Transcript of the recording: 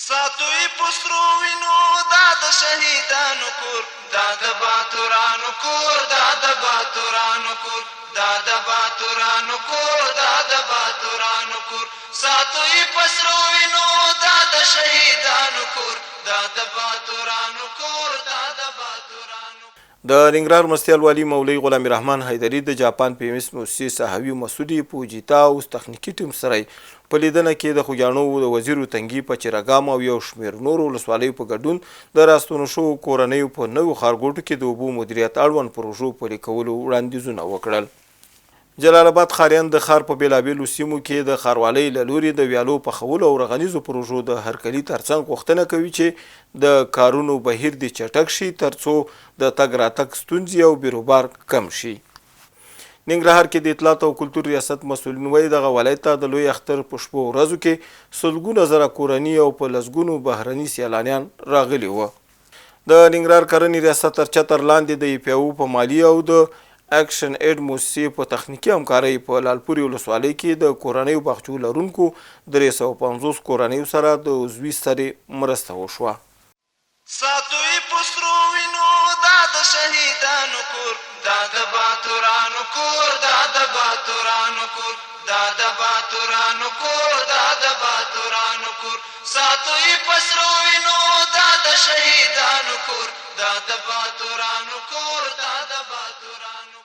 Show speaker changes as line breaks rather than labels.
ساتو یې په سرو وینو دا د شهیدانو کور، دا د باتورانو کور، دا د باتورانو کور، دا د باتورانو کور، دا د باتورانو کور. ساتو یې په سرو وینو دا د شهیدانو کور، دا د باتورانو کور، دا د باتورانو.
د ننګرهار مرستیال والي مولوي غلام رحمان حیدري د جاپان پیمس موسسې ساحوي مسؤلې پوجیتا او تخنیکي ټیم سره په لیدنه کې د خوږیاڼو د وزیرو تنګي، پچیرګام او یو شمېر نورو ولسوالیو په ګډون د راستونو شوو کورنیو په نویو ښارګوټو کې د اوبو مدیریت اړوند پروژو پلي کولو وړاندیزونه وکړل. جلال اباد ښاریان د ښار په بېلابېلو سیمو کې د ښاروالۍ له لوري د ویالو پخولو او رغنیزو پروژو د هرکلي ترڅنګ غوښتنه کوي چې د کارونو بهیر دې چټک شي، ترڅو د تګ راتګ ستونزې او بیروبار کم شي. ننګرهار کې د اطلاعات او کلتور ریاست مسؤلین وایي، دغه ولایت ته د لوی اختر په شپو ورځو کې سلګونه زره کورني او په لسګونو بهرني سیلانیان راغلي وو. د ننګرهار کرنې ریاست تر چتر لاندې د ایپیاو په مالي او د اکشن ایډ موسسې په تخنیکي همکارۍ په لالپورې ولسوالۍ کې د کورنیو باغچو لرونکو 350 کورنیو سره د عضوي سرې مرسته وشوه.
ساتو یې په سرو وینو دا د شهیدانو کور، دا د باتورانو کور، دا د باتورانو کور، دا د باتورانو کور، دا د باتورانو کور. ساتو یې په سرو وینو دا د شهیدانو کور، دا د باتورانو کور، دا د باتورانو.